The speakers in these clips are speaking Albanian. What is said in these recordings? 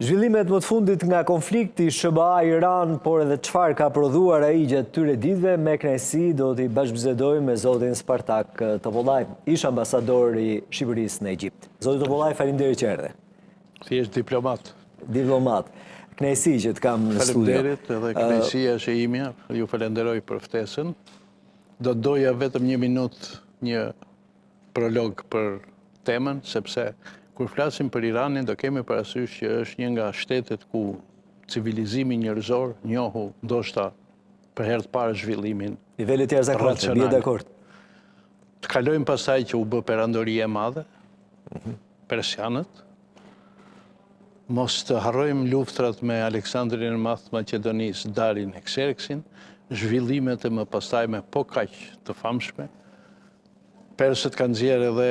Zhvillimet më të fundit nga konflikti SHBA-Iran, por edhe çfarë ka prodhuar ai gjatë këtyre ditëve, me kënaqësi do t'i bashkëbisedojmë me zotin Spartak Topollaj, ish ambasador i Shqipërisë në Egjipt. Zoti Topollaj, faleminderit që erdhe. Thjesht diplomat. Diplomat. Kënaqësi që të kam në studio. Faleminderit, edhe kënaqësia është e imja. Ju falenderoj për ftesën. Do doja vetëm një minutë një prolog për temën, sepse kur flasim për Iranin do kemi parasysh që është një nga shtetet ku civilizimi njerëzor njohu ndoshta për herë të parë zhvillimin Nivelet e jashtëzakonshme, bie dakord. Të kalojmë pastaj që u bë perandoria e madhe, mhm. persianët, mos të harrojmë luftrat me Aleksandrin e Madh të Maqedonisë, Darin e Kserksin, zhvillimet e mëpastajme po kaq të famshme, Persët kanë nxjerrë edhe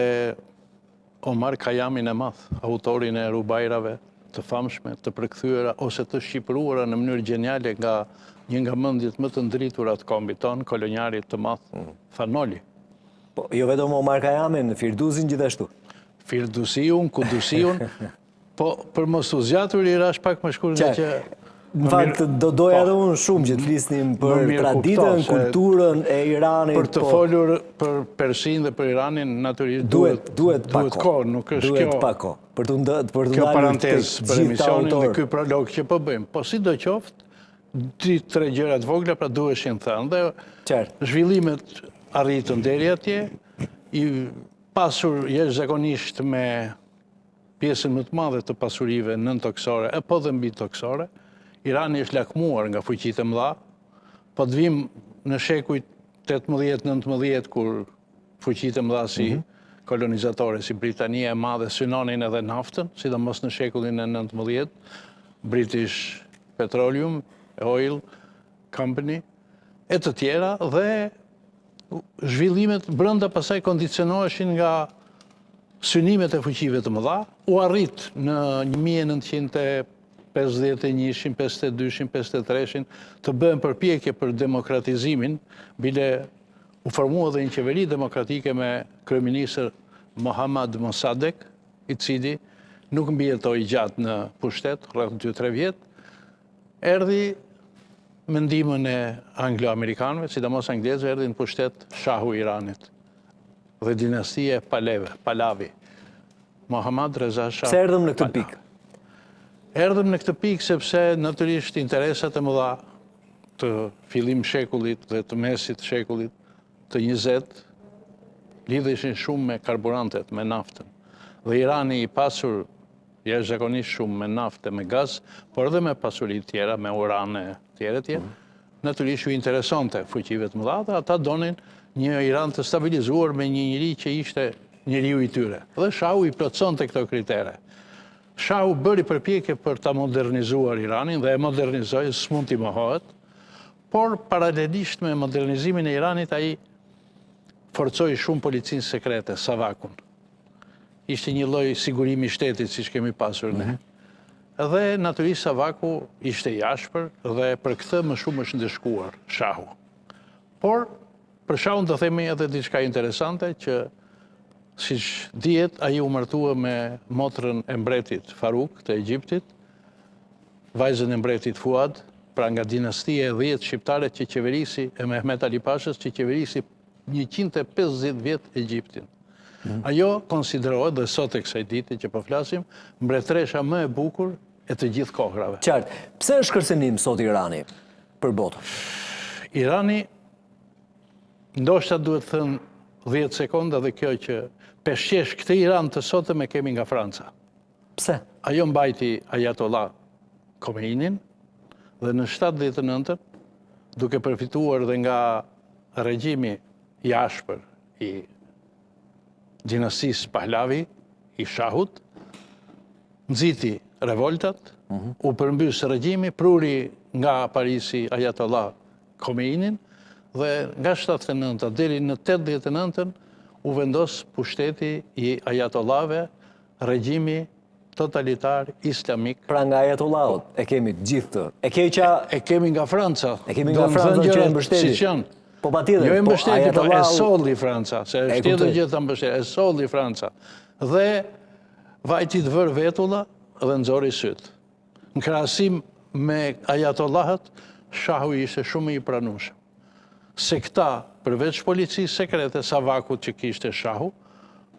Omar Khajamin e madh, autorin e rubajrave të famshme, të përkthyera ose të shqipëruara në mënyrë gjeniale nga një nga mendjet më të ndritura të kombit tonë, kolonjarit të madh, mm. Fan Noli. Po, jo vetëm Omar Khajamin, Firduzin gjithashtu. Firdusiun, Kudusiun, Po, për mos u zgjatur, i rashë pak më shkurt nga që... Në fakt, do doja po. edhe unë shumë që të flisnim për traditën, kulturën e Iranit. Për të po. folur për Persinë dhe për Iranin, natyrisht duhet, duhet pak kohë. Nuk është kjo... Duhet pak kohë. Për të ndë, për të kjo parantezë për emisionin dhe ky prolog që po bëjmë. Po sidoqoftë, dy, tre gjëra të vogla, pra duheshin thënë. Dhe zhvillimet arritën deri atje, i pasur jashtëzakonisht me pjesën më të madhe të pasurive nëntokësore e po dhe mbitokësore, Irani është lakmuar nga fuqitë e mëdha, po të vijmë në shekujt 18-19 kur fuqitë e mëdha si mhm. kolonizatore, si Britania e Madhe synonin edhe naftën, sidomos në shekullin e 19, British Petroleum, Oil Company, e të tjera, dhe zhvillimet brenda pastaj kondicionoheshin nga synimet e fuqive të mëdha, u arrit në 1951-shin, 52-shin, 53-shin, të bëhen përpjekje për demokratizimin, bile u formua dhe një qeveri demokratike me kryeministër Mohammad Mossadegh, i cili nuk mbijetoi gjatë në pushtet, rreth 2-3 vjet, erdhi me ndihmën e anglo-amerikanëve, sidomos anglezëve, erdhi në pushtet shahu i Iranit dhe dinastia e Paleve, Palavi. Mohammad Reza Shah. Pse erdhëm në këtë pikë? Erdhëm në këtë pikë sepse natyrisht interesat e mëdha të fillim shekullit dhe të mesit shekullit të 20 lidheshin shumë me karburantet, me naftën. Dhe Irani i pasur jashtëzakonisht shumë me naftë e me gaz, por edhe me pasuri tjera, me uran e tjera e tjera, mm. natyrisht ju interesonte fuqive të mëdha dhe ata donin një Iran të stabilizuar me një njeri që ishte njeriu i tyre. Dhe Shahu i plotësonte këto kritere. Shahu bëri përpjekje për ta modernizuar Iranin dhe e modernizoi, s'mund t'i mohohet, por paralelisht me modernizimin e Iranit ai forcoi shumë policinë sekrete, Savakun. Ishte një lloj sigurimi i shtetit siç kemi pasur ne. Mhm. Dhe natyrisht Savaku ishte i ashpër dhe për këtë më shumë është ndëshkuar Shahu. Por për Shahun do themi edhe diçka interesante që siç dihet ai u martua me motrën e mbretit Faruk të Egjiptit, vajzën e mbretit Fuad, pra nga dinastia e 10 shqiptare që qeverisi e Mehmet Ali Pashës që qeverisi 150 vjet Egjiptin. Mm. Ajo konsiderohet dhe sot e kësaj dite që po flasim, mbretëresha më e bukur e të gjithë kohrave. Qartë. Pse është kërcënim sot Irani për botën? Irani ndoshta duhet thënë 10 sekonda dhe kjo që peshqesh këtë Iran të sotëm e kemi nga Franca. Pse? Ajo mbajti Ayatollah Khomeinin dhe në 79-ën, duke përfituar dhe nga regjimi i ashpër i dinastisë Pahlavi, i Shahut, nxiti revoltat, mhm. u përmbys regjimi, pruri nga Parisi Ayatollah Khomeinin dhe nga 79-a deri në 89-ën u vendos pushteti i Ayatollahëve, regjimi totalitar islamik. Pra nga Ayatollahët, e kemi të gjithë të. E keqja... E kemi nga Franca. E kemi nga Franca që e mbështeti. Siç janë. Po patjetër. Jo e po mbështeti, po e solli Franca, se është tjetër gjë ta mbështeti, e solli Franca. Dhe vajti të vërë vetulla dhe nxori sytë. Në krahasim me ajatollahët, shahu ishte shumë më i pranueshëm. Se këta, përveç policisë sekrete, Savakut që kishte shahu,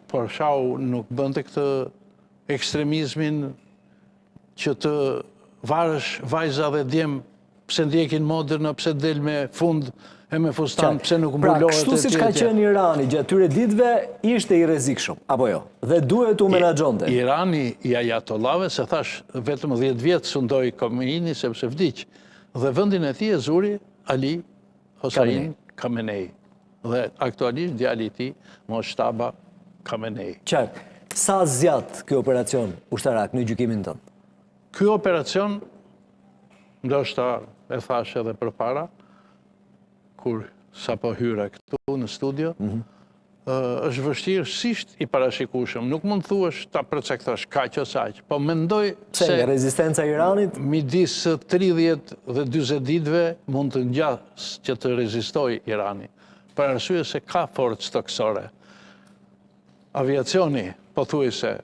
por shahu nuk bënte këtë ekstremizmin që të varësh vajza dhe djem pse ndjekin modën, pse del me fund e me fustan, pse nuk pra, mbulohet Pra, kështu siç ka qenë Irani gjatë këtyre ditëve, ishte i rrezikshëm, apo jo? Dhe duhet t'u menaxhonte. Irani i ajatollahëve, se thashë, vetëm 10 vjet sundoi Khomeini sepse vdiq. Dhe vendin e tij e zuri Ali Hossein Khamenei. Dhe aktualisht djali i tij, Mojtaba Khamenei. Qartë. Sa zgjat ky operacion ushtarak në gjykimin tënd? Ky operacion, ndoshta e thashë edhe përpara, kur sapo hyra këtu në studio, mhm. është vështirësisht i parashikueshëm. Nuk mund të thuash ta përcaktosh kaq ose aq, po mendoj se rezistenca e Iranit midis 30 dhe 40 ditëve mund të ngjasë që të rezistojë Irani, për arsye se ka forcë tokësore. Aviacioni pothuajse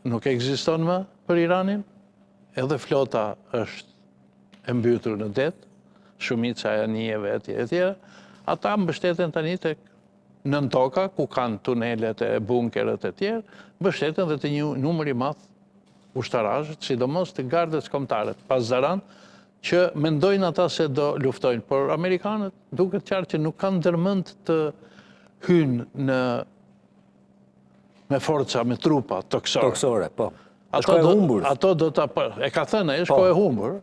nuk ekziston më për Iranin, edhe flota është e mbytur në det, shumica e anijeve etj etj. Ata mbështeten tani tek nëntoka ku kanë tunelet e bunkerët e tjerë, mbështeten dhe te një numër i madh ushtarakësh, sidomos të gardës kombëtare, pasdaran, që mendojnë ata se do luftojnë, por amerikanët duket qartë që nuk kanë ndërmend të hyjnë në me forca, me trupa tokësore. Tokësore, po. Ato do, humbur. Ato do ta e ka thënë, është po. kohë e humbur.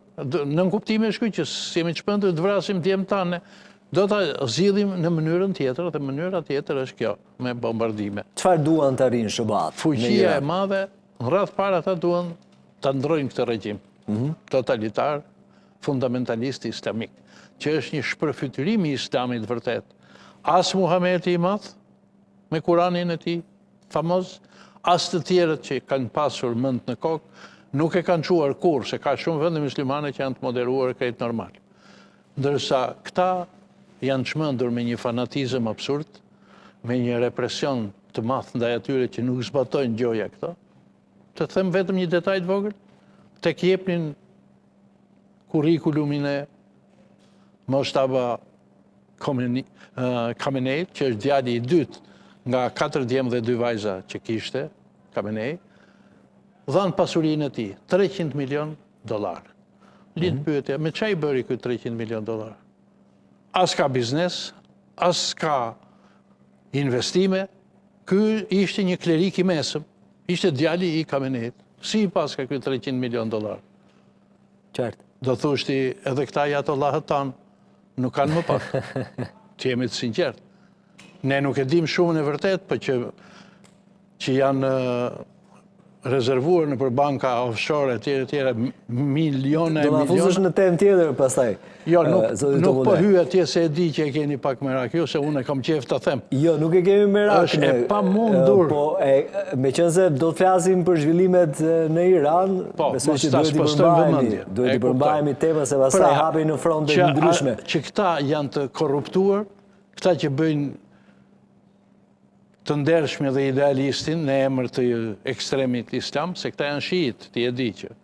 Nënkuptimi është ky që s'jemi çmendur të vrasim djemtë tanë. Do ta zgjidhim në mënyrën tjetër dhe mënyra tjetër është kjo, me bombardime. Çfarë duan të arrijnë SHBA-të? Fuqia e madhe, në radhë parë ata duan ta ndrojnë këtë regjim mhm. totalitar, fundamentalist islamik, që është një shpërfytyrim i islamit vërtet. As Muhameti i madh, me Kuranin e tij famoz, as të tjerët që kanë pasur mend në kokë, nuk e kanë çuar kurrë, se ka shumë vende myslimane që janë të moderuar krejt normal. Ndërsa këta janë çmendur me një fanatizëm absurd, me një represion të madh ndaj atyre që nuk zbatojnë gjoja këto. Të them vetëm një detaj të vogël, tek jepnin kurrikulumin e Mojtaba Khameneit, që është djali i dytë nga katër djem dhe dy vajza që kishte Khamenei, dhanë pasurinë e tij, 300 milion dollar. Lind mhm. pyetja, me ça i bëri ky 300 milion dollar? As ka biznes, as ka investime, ky ishte një klerik i mesëm, ishte djali i Khameneit. Si i paska ky 300 milion dollar? Qartë. Do thuash ti edhe këta ajatollahët tanë, nuk kanë më pak. Të jemi të sinqertë. Ne nuk e dimë shumën e vërtetë, po që, që janë rezervuar nëpër banka offshore e tjera e tjera, miliona e miliona. Do na fusësh në temë tjetër pastaj. Jo, nuk, nuk po hyj atje se e di që e keni pak merak, jo se unë e kam qejf ta them. Jo, nuk e kemi merak. Është e pamundur. Po, e, meqenëse do të flasim për zhvillimet në Iran, po, besoj që duhet t'i përmbahemi, duhet t'i përmbahemi temës se pastaj pra, hapim në fronte të ndryshme. Që këta janë të korruptuar, këta që bëjnë të ndershmin dhe idealistin në emër të ekstremit islam, se këta janë shiit, ti e di që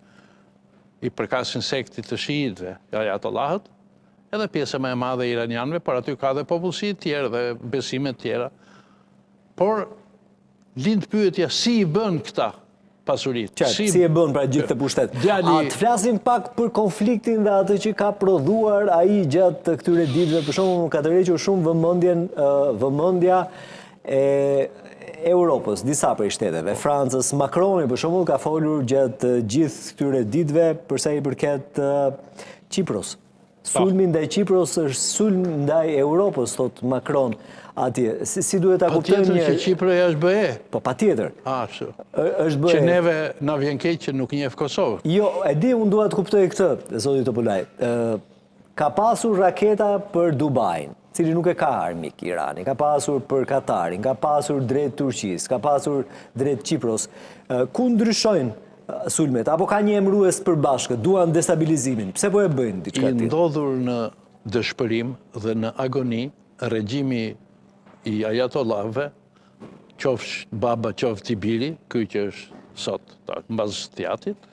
i përkasin sektit të shiitëve, ajatollahët, edhe pjesa më e madhe e iranianëve, por aty ka dhe popullsi të tjerë dhe besime të tjera. Por lind pyetja si i bën këta pasuritë? Qartë, si, si e bën pra gjithë këtë pushtet? Djali... A të flasim pak për konfliktin dhe atë që ka prodhuar ai gjatë këtyre ditëve, për shembull më ka tërhequr shumë vëmendjen vëmendja e Europës, disa prej shteteve, Francës, Macroni për shembull ka folur gjatë gjithë këtyre ditëve për sa i përket Qipros. Sulmi ndaj Qipros është sulm ndaj Europës, thotë Macron atje. Si, si duhet ta kuptojmë një... Patjetër që Qiproja është BE. Po, patjetër. Ashtu. Është BE. Që neve na vjen keq që nuk njeh Kosovën. Jo, e di, unë dua të kuptoj këtë, zoti Topollaj. Ka pasur raketa për Dubain, cili nuk e ka armik Irani, ka pasur për Katarin, ka pasur drejt Turqisë, ka pasur drejt Qipros. Ku ndryshojnë sulmet, apo ka një emërues të përbashkët, duan destabilizimin, pse po e bëjnë diçka të tillë? I ndodhur në dëshpërim dhe në agoni, regjimi i ajatollahëve, qoftë baba, qoftë i biri, ky që është sot, mbas të jatit,